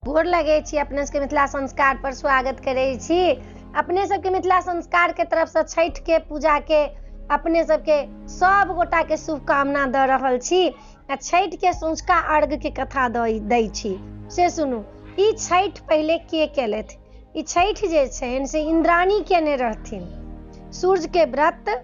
गोर लगै छी अपने सबके मिथिला संस्कार पर स्वागत करै छी। अपने सबके मिथिला संस्कार के तरफ से छठि के पूजा के अपने सबके सब गोटा के शुभकामना दऽ रहल छी आ छठि के सँझुका अर्घ के कथा दै छी। से सुनू, ई छठि पहिले के केलथि? ई छठि जे छनि से इंद्राणी केने रहथिन। सूर्य के व्रत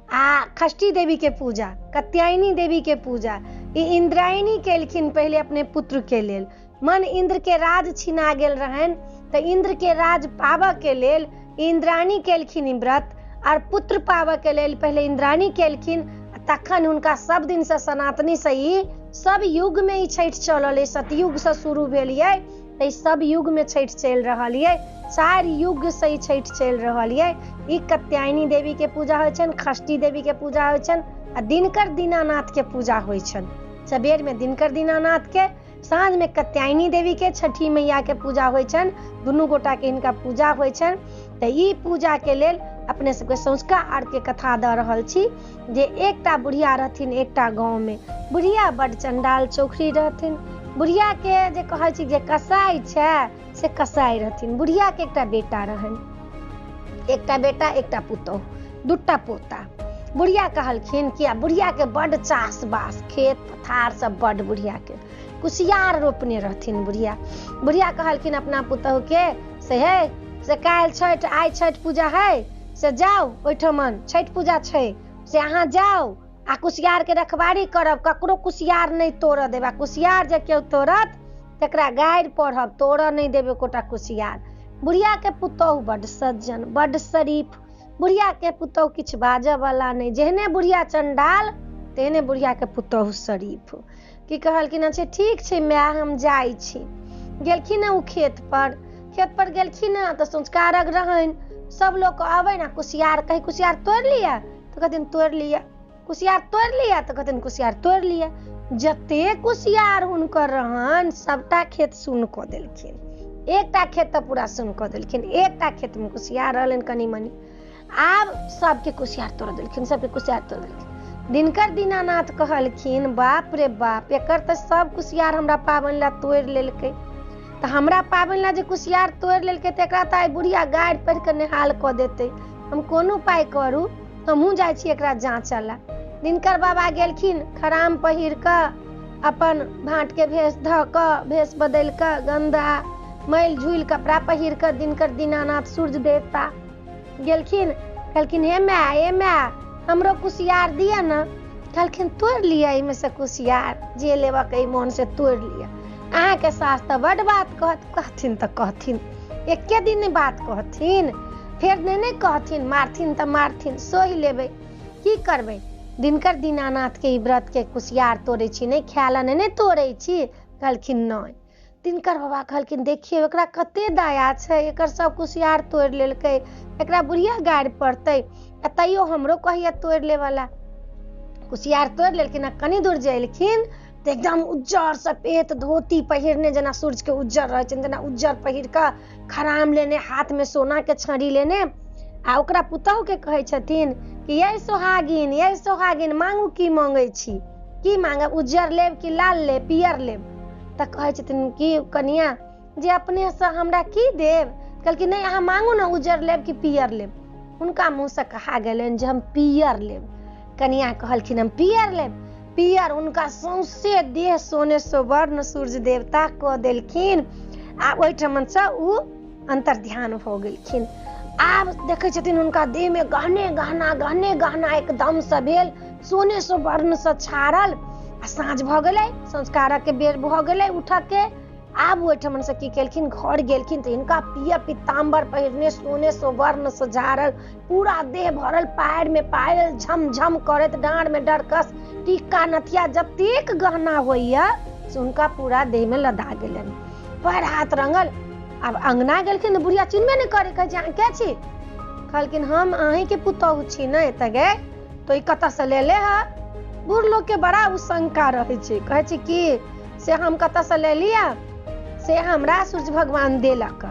आ षष्ठी देवी के पूजा, कात्यायनी देवी के पूजा ई इंद्रायणी केलखिन पहिले अपने पुत्र के लेल। मन इंद्र के राज छिना गेल रहनि तऽ इंद्र के राज पाबऽ के लेल इंद्राणी केलखिन ई व्रत, आर पुत्र पाबऽ के लेल पहिले इंद्राणी केलखिन। तखन हुनका सब दिन से सनातनी से ई सब युग में ई छठि चलल अइ, सतयुग से शुरू भेल ये, तऽ सब युग में छठि चलि रहल ये, 4 युग से ई छठि चलि रहल ये। ई कात्यायनी देवी के पूजा होइ छनि, षष्ठी देवी के पूजा होइ छनि आ दिनकर दीनानाथ के पूजा होइ छनि। सबेर में दिनकर दीनानाथ के, साँझ में कात्यायनी देवी के, छठी मैया के पूजा होइ छनि। दुनू गोटा के हिनका पूजा होइ छनि। तऽ ई पूजा के लेल अपने सबके सँझुका अर्घ के कथा दऽ रहल छी जे एकटा बुढ़िया रहथिन एकटा गाँव में। बुढ़िया बड्ड चंडाल चौखरी रहथिन। बुढ़िया के जे कहै छी जे कसाई छै से कसाई रहथिन। बुढ़िया के एकटा बेटा रहनि, एकटा बेटा एकटा पुतोहु, दूटा पोता। बुढ़िया कहलखिन कि आ बुढ़िया के बड्ड चास बास, खेत पथार सब बड्ड बुढ़िया के, कुसियार रोपने रहथिन बुढ़िया। बुढ़िया कहलखिन अपना पुतोहु के से हे से काल्हि छठि, आइ छठि पूजा है, से जाउ ओहिठमन छठि पूजा छै, से अहाँ जाउ आ कुसियार के रखबारी करब, ककरो कुसियार नहि तोड़ऽ देब, आ कुसियार जे केओ तोड़त तकरा गारि पढ़ब, तोड़ऽ नहि देब एकोटा कुसियार। बुढ़िया के पुतोहु बड्ड सज्जन, बड्ड शरीफ। बुढ़िया के पुतोहु किछु बाजऽ वाला नहि, जेहने बुढ़िया चंडाल तेहने बुढ़िया के पुतोहु शरीफ। की कहलखिन, अच्छा ठीक छै माय हम जाइ छी। गेलखिन ओ खेत पर, खेत पर गेलखिन तऽ सँझुका अर्घ रहनि, सब लोक अबै ने कुसियार कही कुसियार तोड़ि लिअ, तऽ कहथिन तोड़ि लिअ, कुसियार तोड़ि लिअ, तऽ कहथिन कुसियार तोड़ि लिअ। जते कुसियार हुनकर रहनि सबटा खेत सुन्न कऽ देलखिन। एकटा खेत तऽ पूरा सुन्न कऽ देलखिन, एकटा खेतमे कुसियार रहलनि कनि मनि। आब सबके कुसियार तोड़ देलखिन, सबके कुसियार तोड़ देलखिन। दिनकर दीनानाथ कहलखिन बाप रे बाप, एकर तऽ सब कुसियार हमरा पाबनि ला तोड़ि लेलकै, तऽ हमरा पाबनि ला जे कुसियार तोड़ि लेलकै तऽ एकरा तऽ आइ बुढ़िया गारि पढ़ि कऽ नेहाल कऽ देतै, हम कोन उपाय करू, हमहूँ जाइ छी एकरा जाँचऽ ला। दिनकर बाबा गेलखिन खराम पहिर कऽ, अपन भाँटके भेष धऽ कऽ, भेष बदलि कऽ, गन्दा मैल झुलि कपड़ा पहिर कऽ दिनकर दीनानाथ सूर्य देवता गेलखिन। कहलखिन हे my, हे my, हमरो कुसियार दिअ ने। कहलखिन तोड़ि लिअ एहिमे से कुसियार, जे लेबऽके अइ मोन से तोड़ि लिअ। अहाँके सास तऽ बड्ड बात कहत। कहथिन तऽ कहथिन, एके दिन बात कहथिन, फेर नहि ने कहथिन, मारथिन तऽ मारथिन, सहि लेबै, की करबै। दिनकर दीनानाथके ई व्रतके कुसियार तोड़ै छी नहि खाय लए नहि ने तोड़ै छी? कहलखिन नहि। दिनकर बाबा कहलखिन देखियौ एकरा कते दया छै, एकर सब कुसियार तोड़ि लेलकै, एकरा बुढ़िया गारि पड़तै, आ तैयो हमरो कहैया तोड़ि लेबऽ। कुसियार तोड़ि लेलखिन आ कनि दूर जे एलखिन तऽ एकदम उज्जर सफेद धोती पहिरने, जेना सूर्यके उज्जर रहै छनि तेना उज्जर पहिर कऽ, खराम लेने, हाथमे सोनाके छड़ी लेने, आ ओकरा पुतहुके कहै छथिन कि यै सोहागिन, यै सोहागिन, मांगू की मांगै छी, की मांगब, उज्जर लेब कि लाल लेब, पियर लेब? तऽ कहै छथिन कि कनिया जे अपनेसँ हमरा की देब? कहलखिन नहि अहाँ मांगू ने, उज्जर लेब कि पियर लेब? हुनका मुँहसँ कहा गेलनि जे हम पियर लेब। कनिया कहलखिन हम पियर लेब। पियर हुनका सौंसे देह सोने सुवर्ण सूर्य देवता कऽ देलखिन आ ओहिठमनसँ ओ अंतर्ध्यान भऽ गेलखिन। आब देखै छथिन हुनका देहमे गहने गहना, गहने गहना एकदमसँ भेल, सोने सुवर्णसँ छाड़ल। आ साँझ भऽ गेलै, संस्कारक बेर भऽ गेलै उठऽके। आब ओहिठमनसँ की केलखिन, घर गेलखिन तऽ हिनका पियर पीताम्बर पहिरने, सोने सुवर्णसँ झाड़ल, पूरा देह भरल, पायरमे पायल झमझम करैत, डाँड़मे डरकस, टीका नथिया जतेक गहना होइया से हुनका पूरा देहमे लदा गेलनि, पैर हाथ रंगल। आब अंगना गेलखिन तऽ बुढ़िया चिन्हबे नहि करै, कहै छै अहाँ के छी? कहलखिन हम अहीँके पुतोहु छी ने, तऽ गे तो ई कतऽसँ लेले हऽ? बूढ़ लोकके बड़ा ओ शंका रहै छै, कहै छै कि से हम कतऽसँ लेलियै, से हमरा सूर्य भगवान देलक।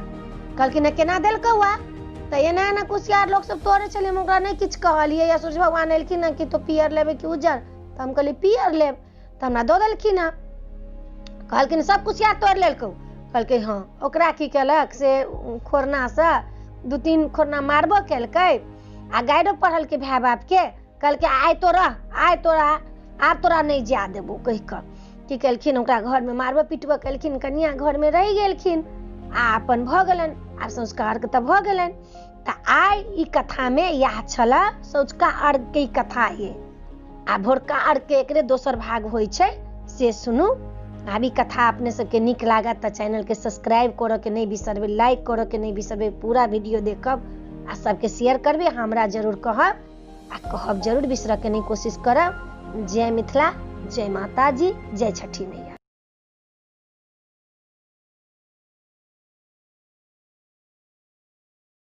कहलखिन केना देलकौ? तऽ एना एना कुसियार लोक सब तोड़ै छलै, हम ओकरा नहि किछु कहलियै, या सूर्य भगवान एलखिन हँ कि तो पियर लेबै कि उज्जर, तऽ हम कहलियै पियर लेब, तऽ हमरा दऽ देलखिन हँ। कहलखिन सब कुसियार तोड़ि लेलकौ? कहलकै हँ। ओकरा की केलक से खोरनासँ 2-3 खोरना मारबो केलकै आ गाइरो पढ़लकै भाय बापके। कहलकै आइ तोरा, आइ तोरा, आब तोरा नहि जाय देबो कहि कऽ की केलखिन, ओकरा घरमे मारबो पिटबो केलखिन। कनिया घरमे रहि गेलखिन आ अपन भऽ गेलनि। आब संस्कारके तऽ भऽ गेलनि। तऽ आइ ई कथामे इएह छलए सँझुका अर्घके ई कथा ये। आ भोरका अर्घके एकरे दोसर भाग होइ छै, से सुनू। आब ई कथा अपने सबके नीक लागत तऽ चैनलके सब्सक्राइब करऽके नहि बिसरबै, लाइक करऽके नहि बिसरबै, पूरा वीडियो देखब आ सबके शेयर करबै। हमरा जरूर कहब आ कहब जरूर, बिसरऽके नहि कोशिश करब। जय मिथिला, जय माताजी, जय छठी मैया।